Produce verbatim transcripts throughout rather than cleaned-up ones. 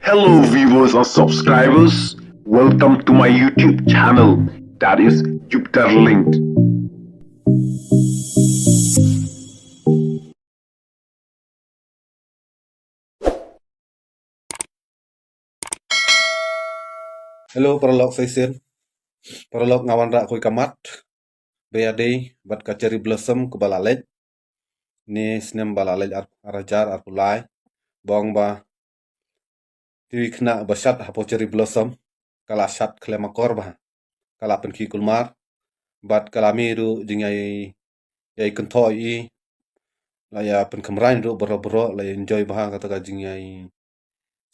Hello viewers and subscribers, welcome to my YouTube channel, that is Jupiter Linked. Hello paralok sa shisien. Paralok, nga wanrah kawei ka mat ba ïadei bad ka cherry blossom kaba la leit. Ni snem ba la leit ar, ar hajar arphew lai. Ba ong ba te kane ba shad hapoh cherry blossom ka la shad khlem akor bha. Ka la pynkhih kulmar bad ka la mih ruh jingïai, ïai kynthoh ïa i, la ïa pynkhamrain ruh baroh baroh, la ïa enjoy bha kata ka jingïai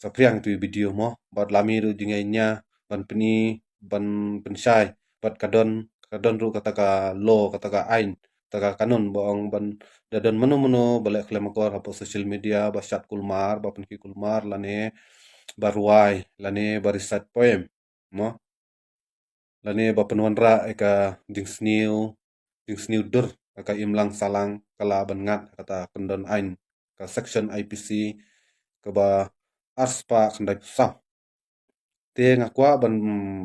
saphriang ïa tu i video mo. Bad la mih ruh jingïai nia ban pyni, ban pynshai, bad ka don, ka don ruh kata ka law, kata ka aiñ, kata ka kanun ba ong ban, da don mano mano ba leh khlem akor hapoh social media, ba shad kulmar, ba pynkhih kulmar, lane ba rwai, lane ba recite poem mo, lane ba pynwanrah ïa ka jingsniew, jingsniew dur ïa ka imlang sahlang, ka lah ban ngat ïa kata kyndon aiñ, ka section I P C kaba arspah khyndaiphew saw. Te nga kwah ban,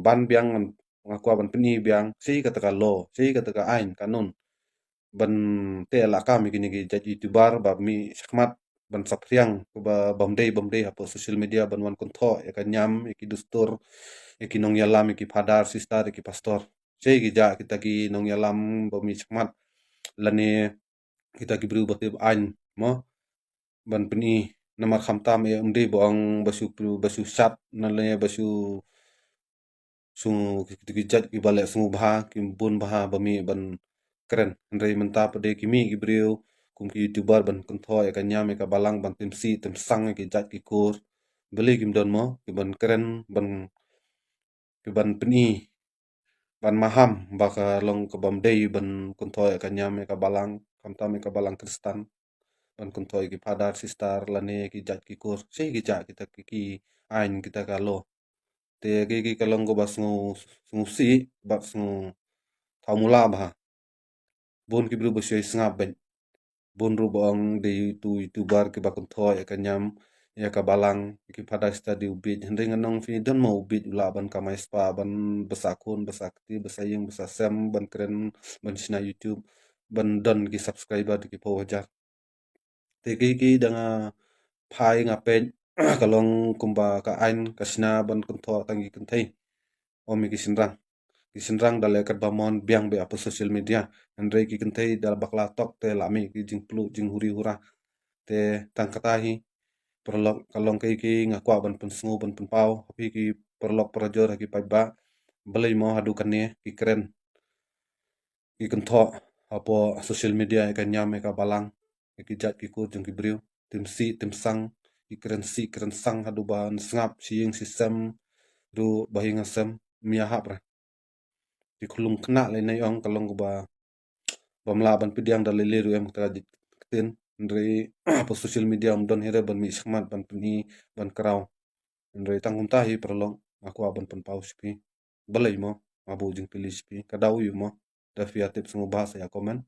ban biang, nga kwah ban pyni biang shi kata ka law, shi kata ka aiñ kanun, ban teh lakam ïa kine ki jait YouTuber ba mih shakhmat ban saphriang kaba bym dei bym dei hapoh social media, ban wan kynthoh ïa ka niam, ïa ki dustur, ïa ki nongïalam, ïa ki phadar, sister, ïa ki pastor. Shi ki jah kita ki nongïalam ba mih shakhmat, lane kita ki briew ba tip aiñ mo, ban pyni. Namar khamtam ïa ym dei ba ong ba shu, ba shu shad, lane ba shu shu, ki, ki jait kiba leh sngewbha, ki bun bha ba mih ban kren. Hynrei mynta pat de ki mih ki briew kum ki YouTuber ban kynthoh ïa ka niam ïa ka balang, ban tim sih tim sang ïa ki jait ki kur. Balei kim don mo, ki ban kren, ban, ki ban pyni, ban maham ba ka long kaba ym dei ban kynthoh ïa ka niam ïa ka balang, khamtam ïa ka balang Khristan, ban kynthoh ïa ki phadar, sister, lane ki jait ki kur, shi ki jah kita ki, ki aiñ, kita ka law. Te ki, ki ka long kaba sngew, sngewsih bad sngewthaw mula bha. Bun ki briew ba shu ïai sngap beit. Bun ruh ba ong dei tu YouTuber kiba kynthoh ïa ka niam ïa ka balang, ïa ki phadar, sister, dei u bieit. Hynrei ngan ong phi, don mo u bieit u lah ban kamai spah, ban bsa khun, bsa kti, bsa ïing, bsa sem, ban kren, ban shna YouTube, ban don ki subscriber da ki phew hajar. Te ki, ki da nga phai nga peit, ka long kumba ka aiñ ka shna ban kynthoh tang ki kynthei. Ym ïa ki shynrang. Ki shynrang da leh katba mon biang beit hapoh social media. Hynrei ki kynthei da bakla tok te la mih ki jingpluh jinghuri hura. Te tang kata hi paralok, ka long ki, ki nga kwah ban pynsngew ban pynpaw ha phi ki paralok parajor ha ki paidbah. Balei mo haduh kane ki kren, ki kynthoh hapoh social media ïa ka niam ïa ka balang, ïa ki jait ki kur jong ki briew, tim sih tim sang, ki kren sih kren sang haduh ban sngap shi ïing shi sem ruh ba ïing ha sem, ym ïahap re. Ki khlung khynnah lei, nai ong ka long kaba bym lah ban pdiang da lei lei ruh em, kata ka jait ktien. Hynrei hapoh social media ym don hi re ban mih shakhmat ban pyni, ban kraw. Hynrei tang kumta hi paralok, nga kwah ban pynpaw sha phi. Balei mo, nga buh jingpyni sha phi, ka daw aiu mo? Da phi ïa tip sngewbha sa ïa comment.